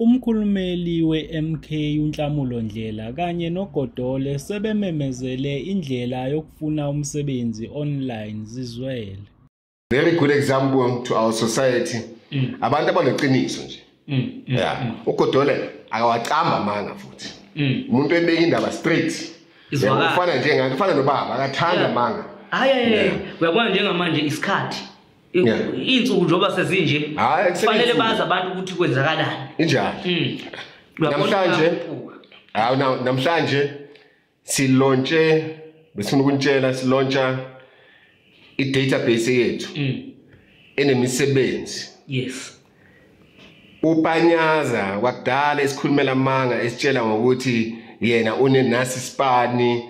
Umkhulumeli we-MK uNhlamulo Ndhlela kanye noGodole sebememezele indlela yokufuna umsebenzi online zizwele. Very good example to our society. Abantu abaneqiniso nje. Yeah. UGodole akawacamba amanga futhi. Umuntu ebeka indaba straight. Izwakala. Ufana njengani, ufana nobaba, akathanda amanga. Hayi, uyabona njengamanje isikhathi. Insuku njengoba sezinje. Hayi, kufanele bazi abantu ukuthi kwenzakalani. Injalo. Namhlanje hawu namhlanje silaunche, besifuna ukunitshela silauncha i-database yethu enemisebenzi. Yes. Upanyaza kwakudala esikhulumela amanga esitshela ngokuthi yena unenasi sipani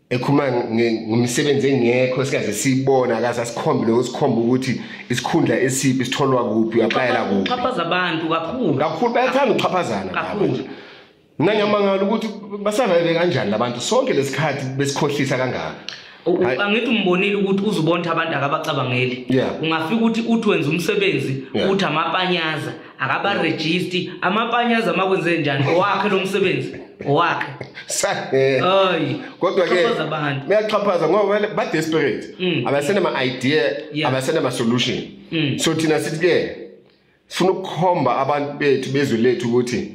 ekhuluma ngomsebenzi engekho sikaze sibona akaze asikhombe lokusikhomba ukuthi isikhundla esiphi sitholwa kuphi uapplyela kuphi. Uxhaphaza abantu kakhulu. Kakhulu bayathanda ukuxhaphazana kakhulu. Mina ngiyamangala ukuthi basavele kanjani labantu sonke lesikhathi besikhohlisa kangaka. Angithi umbonile ukuthi uzubona abantu akabacabangeli. Ungafika ukuthi uthi wenza umsebenzi uthi amapanyaza akabaregister amapanyaza makwenze njani owakhe lo msebenzi owakhe. Hayi kodwa ke bayaxhaphaza ngoba ba desperate abasena ama idea abasena ama solution. So thina sithi ke sifuna ukukhomba abantu bethu bezwe lethu ukuthi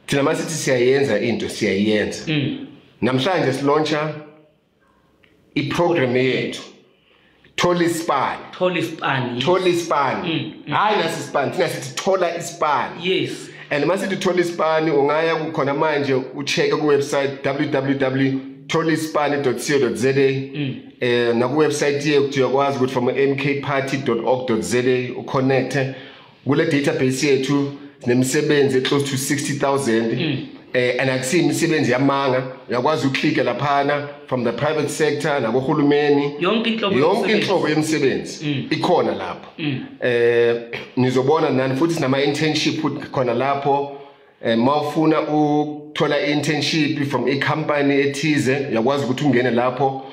thina masithi siyayenza into siyayenza. Namhlanje silauncha i-program yethu Thola Isipani. Thola Isipani. Thola Isipani. Hayi nasi isipani, thina sithi thola isipani. Yes. And masithi thola isipani ungaya kukhona manje ucheck ku website www.tholispani.co.za. Na ku website yethu uyakwazi ukuthi from mkparty.org.za uconnect kule database yethu sinemisebenzi close to 60,000. And akusiyo imisebenzi yamanga, uyakwazi uklike laphana from the private sector nakuhulumeni, yonke inhlobo yemisebenzi ikhona lapho. Nizobona nani futhi sinama internship khona lapho. Mawufuna ukuthola internship from a company ethize uyakwazi ukuthi ungene lapho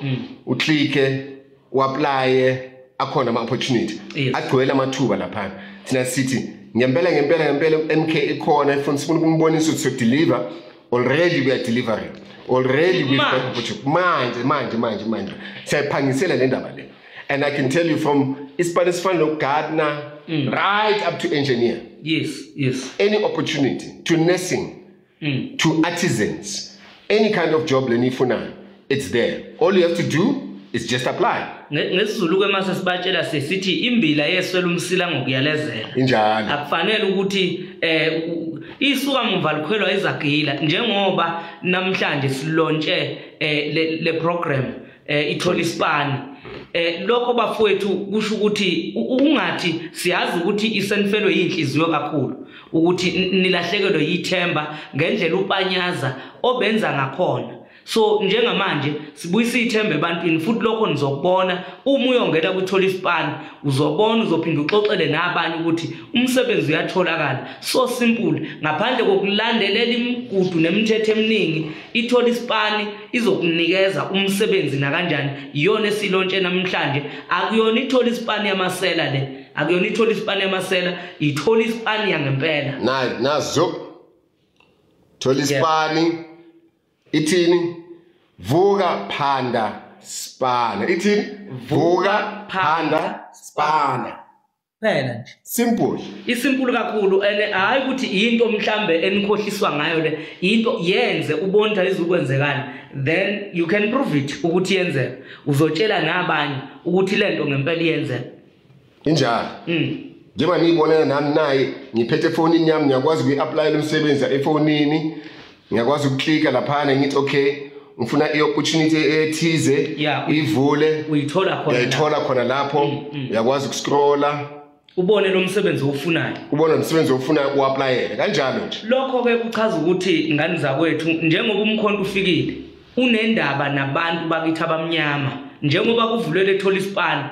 uklike uapply, akhona ama opportunity agcwele amathuba laphana. Thina sithi ngempela ngempela ngempela MK ikhona ifuna sifuna ukumbonisa ukuthi deliver already, we are delivering already, we got opportunity manje manje manje manje siyayiphangisela le ndaba le. And I can tell you from isipani sifana no gardener right up to engineer. Yes, yes. Any opportunity to nursing, to artisans, any kind of job lenifunayo, it's there. All you have to do is just apply. NgesiZulu ke mase sibatshela sesithi imbila yeswela umsila ngokuyalezela. Injalo. Akufanele ukuthi isuka muva likhwelwa izagila njengoba namhlanje silontshe le program ithola isipani. Lokho bafowethu kusho ukuthi ungathi siyazi ukuthi isenfelwe inhliziyo kakhulu ukuthi nilahlekelwe yithemba ngendlela upanyaza obenza ngakhona. So njengamanje sibuyisa ithemba ebantwini futhi lokho nizokubona uma uyongena kuthola isipani uzobona uzophinda uxoxele nabanye ukuthi umsebenzi uyatholakala. So simple ngaphandle kokulandelela imigudu nemithetho eminingi, ithola isipani izokunikeza umsebenzi na kanjani. Iyona esilontshe namhlanje, akuyona ithola isipani yamasela le, akuyona ithola isipani yamasela, ithola isipani yangempela. Nazo thola isipani ithini? Vuka phanda spana. Ithini? Vuka phanda spana. Phela nje. Simple. Isimple kakhulu and hayi ukuthi into mhlambe enikhohliswa ngayo le, into yenze ubone izokwenzekana, then you can prove it ukuthi yenzeka. Uzotshela nabanye ukuthi lento ngempela iyenzeka. Injalo. Njengoba niyibonela nami naye ngiphethe efonini yami ngiyakwazi ukuyi-applyela umsebenzi efonini. Ngiyakwazi ukuklika laphana ngithi okay ngifuna i-opportunity ethize, ivule uyithola khona, uyayithola khona lapho. Uyakwazi ukuscrolla ubone lo msebenzi ofunayo, ubone umsebenzi ofunayo uapplyele kanjalo nje. Lokho ke kuchaza ukuthi ngani zakwethu njengoba umkhonto ufikile unendaba nabantu bakithi abamnyama, njengoba kuvulele ethola isipani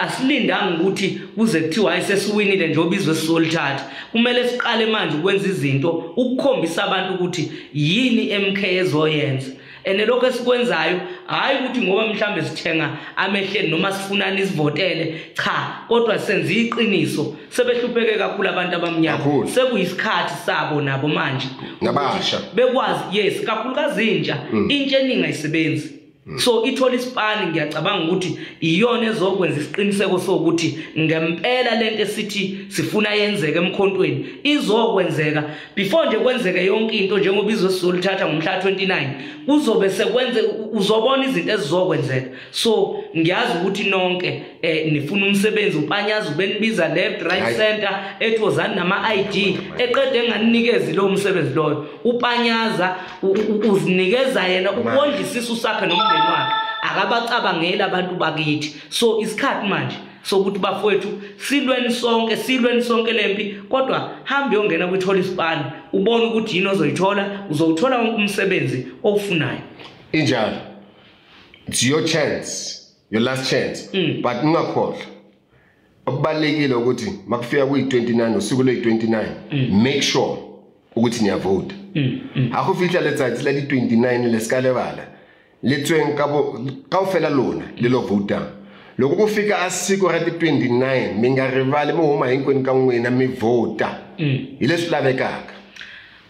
asilindanga ukuthi kuze kuthiwa hayi sesiwinile nje obizwe sizolithatha. Kumele siqale manje ukwenza izinto ukukhombisa abantu ukuthi yini MK ezoyenza. And lokho esikwenzayo hayi ukuthi ngoba mhlambe sithenga amehleni noma sifunana isivotele, cha, kodwa senza iqiniso. Sebehlupheke kakhulu abantu abamnyama, sekuyisikhathi sabo nabo manje nabasha bekwazi, yes, kakhulukazi intsha, intsha eningi ayisebenzi. So ithola isipani, ngiyacabanga ukuthi iyona ezokwenza isiqiniseko sokuthi ngempela lento esithi sifuna yenzeke emkhontweni izokwenzeka. Before nje kwenzeke yonke into, njengoba izwe sizolithatha ngomhla 29, kuzobe sekwenze, uzobona izinto ezizokwenzeka. So ngiyazi ukuthi nonke nifuna umsebenzi, uPanyaza ubenibiza left, right, center, ethi wozani nama ID, eqede enganinikezi lo msebenzi loyo. uPanyaza uzinikeza yena ukondla isisu sakhe nomndeni wakhe, akabacabangeli abantu bakithi. So isikhathi manje sokuthi bafowethu silweni sonke, silweni sonke lempi. Kodwa hamba uyongena kwithola isipani, ubone ukuthi yini ozoyithola, uzowuthola wonke umsebenzi owufunayo. Injalo, it's your chance, your last chance. But ungakhohlwa, okubalulekile ukuthi makufika kuyi-29, usuku lweyi-29, make sure ukuthi niyavota. Ha go fihla letsatsi la di-29 le ska lebala le tsweng kaofela lona le lo votang. Loko ku fika a siku ra ti-29, mi nga rivali mi huma hinkwenu ka n'wina mi vota. Hi leswi lavekaka.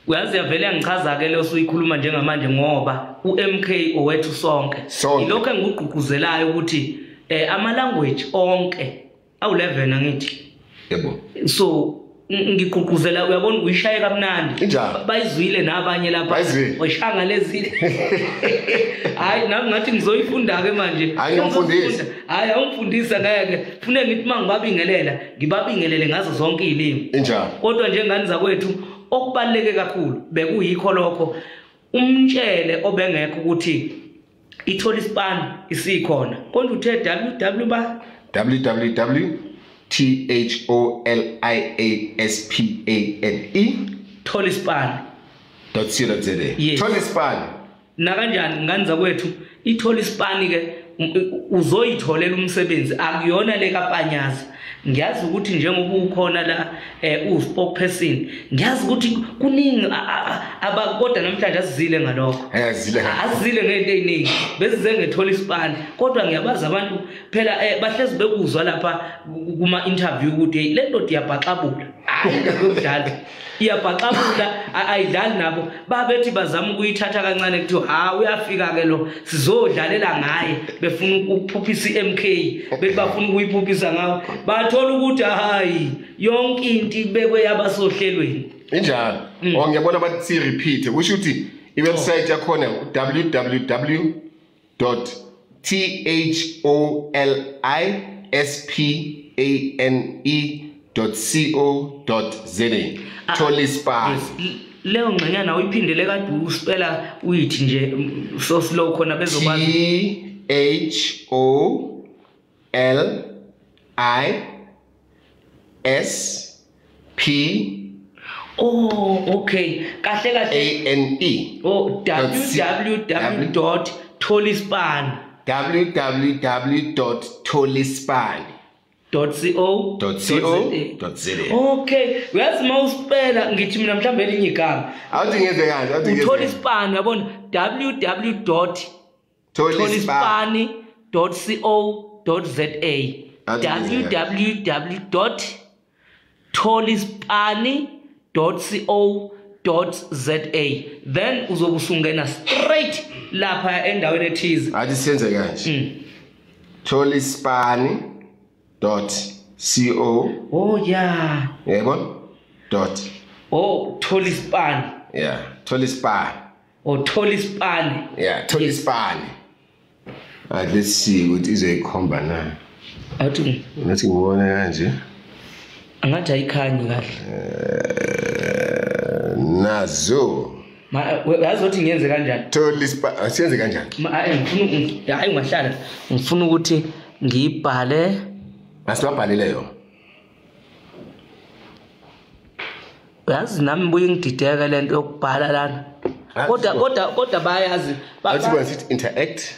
Uyazi yavele yangichaza-ke leyo suyikhuluma njengamanje, ngoba u-MK owethu sonke. Ilokhu engikugqugquzelayo ukuthi ama-language onke awu-11 angithi. Yebo. So ngigqugquzela, uyabona uyishaye kamnandi. Bayizwile nabanye lapha. Washanga lezile. Hayi nami ngathi ngizoyifunda ke manje. Hayi ngimfundise. Hayi awungifundisa ngeke. Fune ngithi mangibabingelela, ngibabingelele ngazo zonke izilimi. Injalo. Kodwa njengani zakwethu okubaluleke kakhulu bekuyikho lokho, umtshele obengekho ukuthi ithola isipani isikhona. Konje uthe www ba www THOLIASPANE tholispane.co.za. Tholispane nakanjani ngani zakwethu, ithola isipani ke uzoyitholela umsebenzi, akuyona le kaPanyaza. Ngiyazi ukuthi njengoba ukhona la u-spokesperson, ngiyazi ukuthi kuningi kodwa namhlanje asizile ngalokho, asizile ngento eziningi, besize ngethola isipani. Kodwa ngiyabazi abantu phela bahlezi bekuzwa lapha kuma interview ukuthi hey, le ndoda iyabhaxabula, hayi indaba iyabhaxabula, ayidlali nabo. Babethi bazama ukuyithatha kancane, kuthiwa ha uyafika ke lo, sizodlalela ngaye, befuna ukuphuphisa iMK, bethi bafuna ukuyiphuphisa ngawo, bathola ukuthi hayi yonke into ibekwe yabasohlelweni. Injalo. Oh ngiyabona bathi repeat, kusho ukuthi iwebsite yakhona www.tholispane.co.za. Tholispane. Leyo ngxenyana uyiphindele kade uspela uyithi nje so slow khona bezokwazi. T H O L I S P. Oh okay, kahle kahle A N E. Oh www.tholispane www.tholispane.co.za. Okay, uyazi mawuspela ngithi mina mhlawumbe elinye igama. Awuthi ngenze kanje, awuthi ngenze. Utholispane, uyabona www.tholispane.co.za. www.tholispane.co.za. Then uzobe usungena straight lapha endaweni ethize. Athi senze kanje. Tholispane.co. Oh yeah. Yebo? Dot. Oh, Tholispane. Yeah, Tholispane. Oh, Tholispane. Yeah, Tholispane. Alright, let's see ukuthi izoyikhomba na. Athi ngathi ngibona kanje. Angathi ayikhanyi kahle. Nazo. Ma yazi ukuthi ngiyenze kanjani? Tholispane, asiyenze kanjani? Ma ngifuna hayi ungahlala. Ngifuna ukuthi ngiyibhale. Asibabhalile yo. Uyazi nami buye ngidideka lento yokubhala lana. Kodwa bayazi. Athi sithi interact.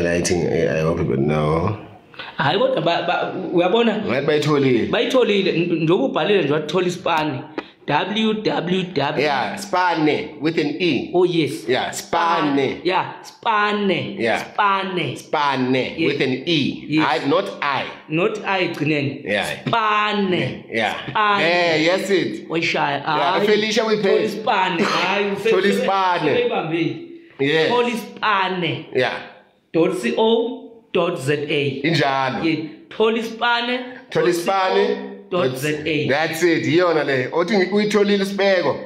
Lighting I hope people know. Hayi kodwa uyabona ngathi bayitholile. Bayitholile njengoba ubhalile nje wathola isipani. www. Yeah, Spane with an E. Oh yes. Yeah, Spane. Yeah, Spane. Yeah. Spane. Spane yeah. With an E. Yes. I, not I. Not I gcineni. Yeah. Spane. Yeah. Spane. Yeah, yes it. Oyishaya. Yeah, Felicia we pay. Spane. Hayi, Spane. Yes. Tholisipane. Yeah. .co.za. Injalo. Yeah. Tholisipane. Tholisipane. .za. That's it. Iyona le. Othi uyitholile isibeko.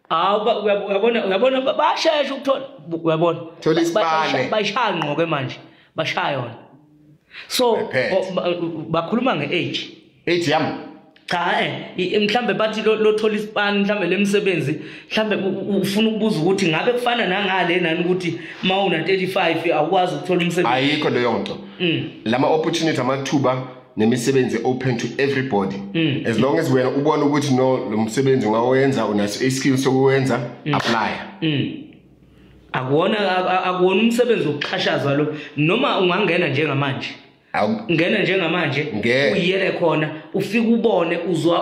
Hawu uyabona bashesha ukuthola uyabona. Tholisipane. Bayishaya ngqo ke manje. Bashaya yona. So bakhuluma ngeage. Age yami. Cha mhlambe bathi lo Tholisipane mhlambe lemsebenzi mhlambe ufuna ukubuza ukuthi ngabe kufana nangale nani ukuthi mawuna 35 awukwazi ukuthola umsebenzi. Ayikho leyo nto. Lama opportunity amathuba nemisebenzi open to everybody. As long as wena ubona ukuthi no lo msebenzi ungawenza unaso iskill sokuwenza, apply. Akuwona umsebenzi wokuxhashazwa lo, noma ungangena njengamanje. Ngena njengamanje uyele khona ufike ubone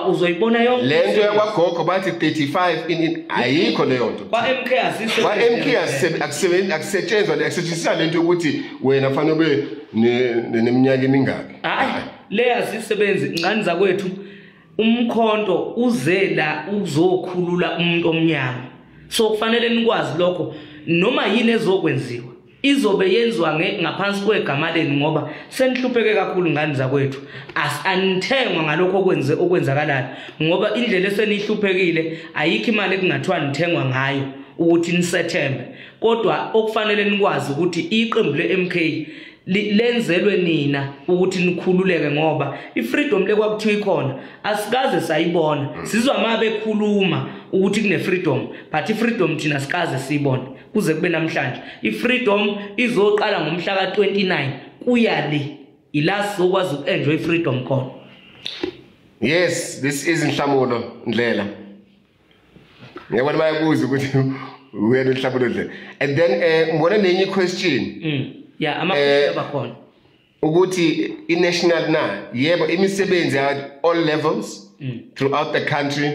uzoyibona yonke lento yakwagogo bathi 35 in ayikho leyo nto. Kwa MK asisebenzi, kwa MK akusebenzi, akusetshenzwa le, akusetshenziswa lento ukuthi wena fanele ube neminyaka emingaki. Hayi, le asisebenzi ngani zakwethu. Umkhonto uze la uzokhulula umuntu omnyama, so kufanele nikwazi lokho. Noma yini ezokwenziwa izobe yenziwa ngaphansi kwegama leni, ngoba senihlupheke kakhulu ngani zakwethu. Anithengwa ngalokho okwenzakalayo, ngoba indlela esenihluphekile ayikho imali ekungathiwa nithengwa ngayo ukuthi nisethembe. Kodwa okufanele nikwazi ukuthi iqembu le-MK lenzelwe nina ukuthi nikhululeke, ngoba ifreedom le kwakuthiwa ikhona asikaze sayibona. Sizwa uma bekhuluma ukuthi kune freedom, but ifreedom thina sikaze siyibone kuze kube namhlanje. Ifreedom izoqala ngomhla ka29 kuya le, ila sizokwazi ukuenjoy ifreedom khona. Yes, this is Nhlamulo Ndlela. Ngiyabona bayabuza ukuthi wena Nhlamulo Ndlela. And then ngibona nenye question. Yeah, ama-question abakhona ukuthi i-national na, yebo, imisebenzi at all levels throughout the country,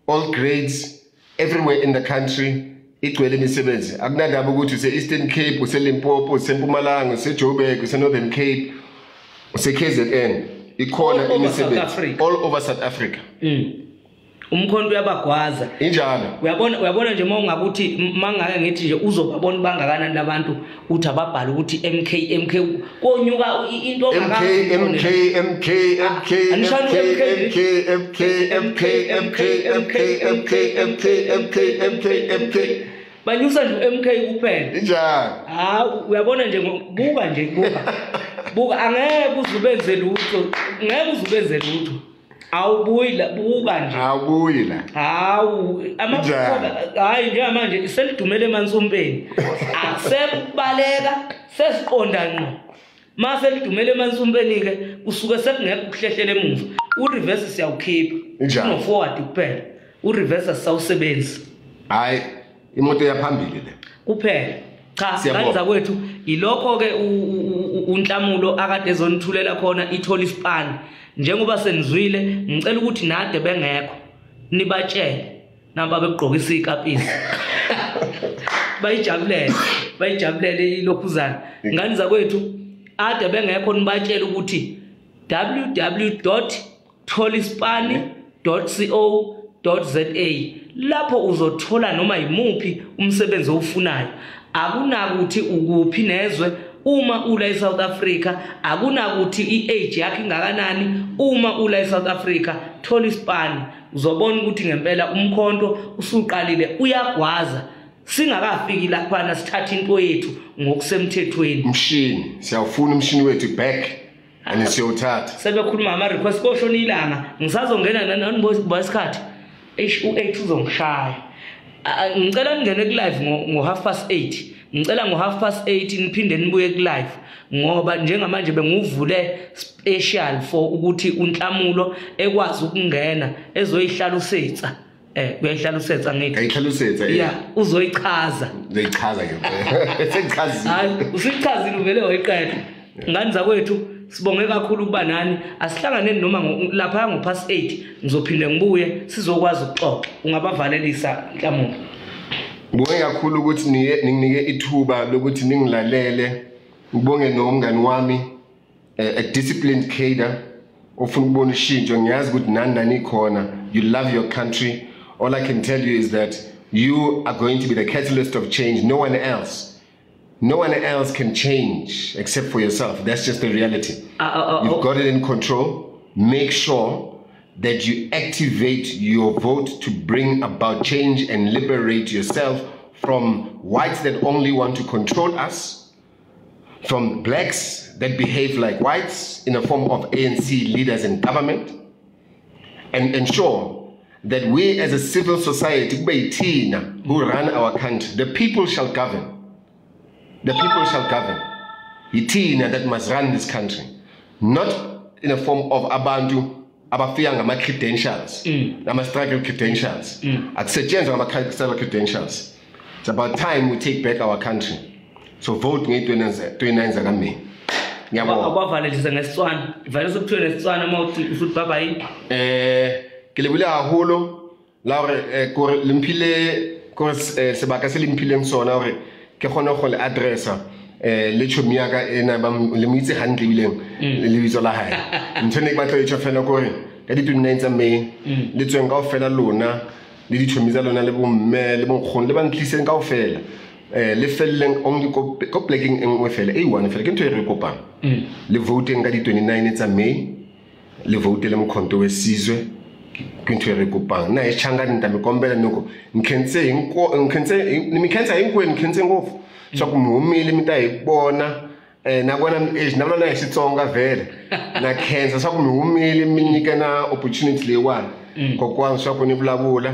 all grades, everywhere in the country igcwele imisebenzi. Akunandaba ukuthi use-Eastern Cape, use-Limpopo, use-Mpumalanga, use-Joburg, use-Northern Cape, use-KZN, ikhona imisebenzi all over South Africa. Umkhonto uyabagwaza. Injalo. Uyabona nje mawungakuthi mangake ngithi nje uzobabona bangakanani labantu uthi ababhala ukuthi MK MK konyuka into MK MK MK MK MK MK MK MK MK MK MK MK MK MK MK banyusa nje MK kuphela. Injalo. Ha, uyabona nje, buka nje, buka. Buka angeke uzubenze lutho, ngeke uzubenze lutho. Awubuyi la, buka nje. Awubuyi la. Hawu, hayi njengamanje selidumele emansumpeni. Akusekubaleka, sesiqonda ngqo. Mase lidumele emansumpeni ke usuke sekungekho ukuhlehlela emuva. U-reverse siyawukhipha. No forward kuphela. U-reverse asawusebenzi. Hayi, imoto yaphambili le. Kuphela. Cha, ngani zakwethu ilokho ke uNhlamulo akade ezonithulela khona iTholisipane. Njengoba senizwile, ngicela ukuthi nade bengekho nibatshele naba bekugqokisa ikapisi. Bayijabulele ilokhuzana. Ngani zakwethu ade bengekho nibatshele ukuthi www.tholispani.co.za lapho uzothola noma yimuphi umsebenzi owufunayo. Akunakuthi ukuphi nezwe uma ula eSouth Africa, akunakuthi iage yakhe ingakanani uma ula eSouth Africa. Tholisipane, uzobona ukuthi ngempela umkhonto usuqalile uyagwaza. Singakafiki laphana sithatha into yethu ngokusemthethweni. Umshini, siyawufuna umshini wethu back and siyothatha. Sebekhuluma ama request koshona ilanga, ngisazongena nani boyisikhathi. Eish, u8 uzongishaya. Ngicela ningene ku live ngo 8:30. Ngicela ngo 8:30 niphinde nibuye ku live, ngoba njengamanje benguvule special for ukuthi uNhlamulo ekwazi ukungena ezoyihlala usetsa. Uyayihlala usetsa ngithi. Ayihlala usetsa. Yeah, uzoyichaza. Uzoyichaza ke. Sengichazile. Hayi, usichazile uvele wayiqeda. Ngani zakwethu sibonge kakhulu ukuba nani. Asihlanganeni noma lapha ngo 8:30 ngizophinde ngibuye sizokwazi ukuxoxa. Ungabavalelisa Nhlamulo. Ngibonge kakhulu ukuthi ninginike ithuba lokuthi ningilalele. Ngibonge nomngani wami, a disciplined cadre ofuna ukubona ushintsho. Ngiyazi ukuthi nani ikhona. You love your country. All I can tell you is that you are going to be the catalyst of change. No one else. No one else can change except for yourself. That's just the reality. You've got it in control. Make sure that you activate your vote to bring about change and liberate yourself from whites that only want to control us, from blacks that behave like whites in the form of ANC leaders in government, and ensure that we as a civil society, who run our country, the people shall govern. The people shall govern. Ithina that must run this country, not in a form of abantu abafika ngama credentials, nama struggle credentials. Akusetshenzwa ngama struggle credentials. It's about time we take back our country. So vote nge-29 zakaMeyi. Ngiyabonga. Abavalelise ngeSetswana. Ivalelise kuthiwe ngeSetswana uma uthi usuthi bye bye. Ke lebile haholo la hore kore le mphile kore sebaka se le mphileng sona hore ke kgone go le addressa le chomi ya ka ena ba le mo itse hantle ebileng le lebitso la hae. Ntho ne ke batla ho e tjho fela kore ka di-29 tsa May le tsweng kaofela lona le dithomi tsa lona le bomme le bonkgono le ba ntliseng kaofela, le felleng only ko plekeng e nngwe fela e one fela ke ntho e re kopang. Le voteng ka di-29 tsa May, le vote le Mkhonto weSizwe, ke ntho e re kopang. Nna e tjhangane nta me kombela noko nkhense nkhense ni mikhensa hinkwenu nkhense ngopfu swa ku mi humile mi ta hi vona. Na vona na vona hi Xitsonga vhele na khensa swa ku mi humile mi nyika na opportunity leyiwani kokwani swa ku ni vulavula.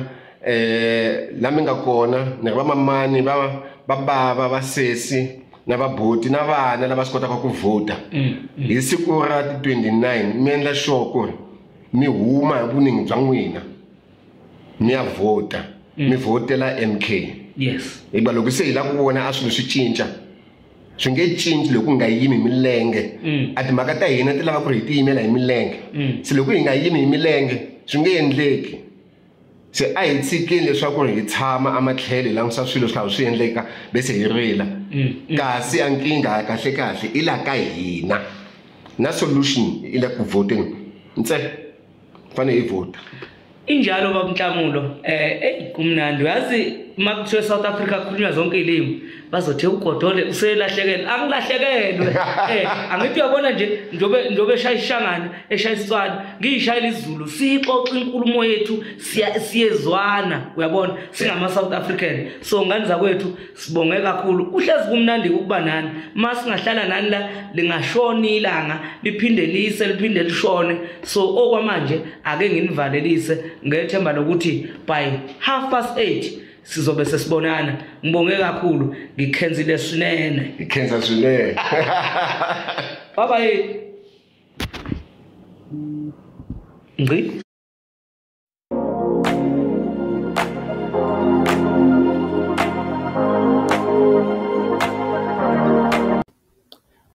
La mi nga kona ni ri va mamani va bava va sesi na vabuti na vana lava swi kotaka ku vhota hi siku ra ti-29 mi endla sure ku ri mi huma hi vuningi bya n'wina mi ya vhota, mi vhotela MK. Yes. Hikuva loko se hi lava ku vona a swilo swi cinca, swi nge cinci loko ku nga yimi hi milenge. A timhaka ta hina ti lava ku ri hi ti yimela hi milenge. Se loko hi nga yimi hi milenge swi nge endleki. Se a hi tshikeni leswaku hi tshama ematlhelo hi langutisa swilo swi karhi swi endleka bese hi rila. Kasi a nkingha kahle kahle i la ka hina na solution i le ku vhoteni ntsena, fanele hi vhota. Injalo baba Nhlamulo. Kumnandi uyazi uma kuthiwe South Africa kukhulunywa zonke izilimi bazothe uGodole uselahlekelwe. Angilahlekelwe. Angithi uyabona nje njobe eshaya iShangane eshaya iSetswana ngiyishayela isiZulu sixoxa inkulumo yethu siyezwana uyabona singama South African. So ngane zakwethu sibonge kakhulu. Uhlezi kumnandi ukuba nani. Masingahlala nani la lingashoni ilanga liphinde lise liphinde lishone. So okwamanje ake nginivalelise ngethemba lokuthi by 8:30 sizobe sesibonana. Ngibonge kakhulu, ngikhenzile swinene. Ngikhenza swinene. Bye bye. Ngci.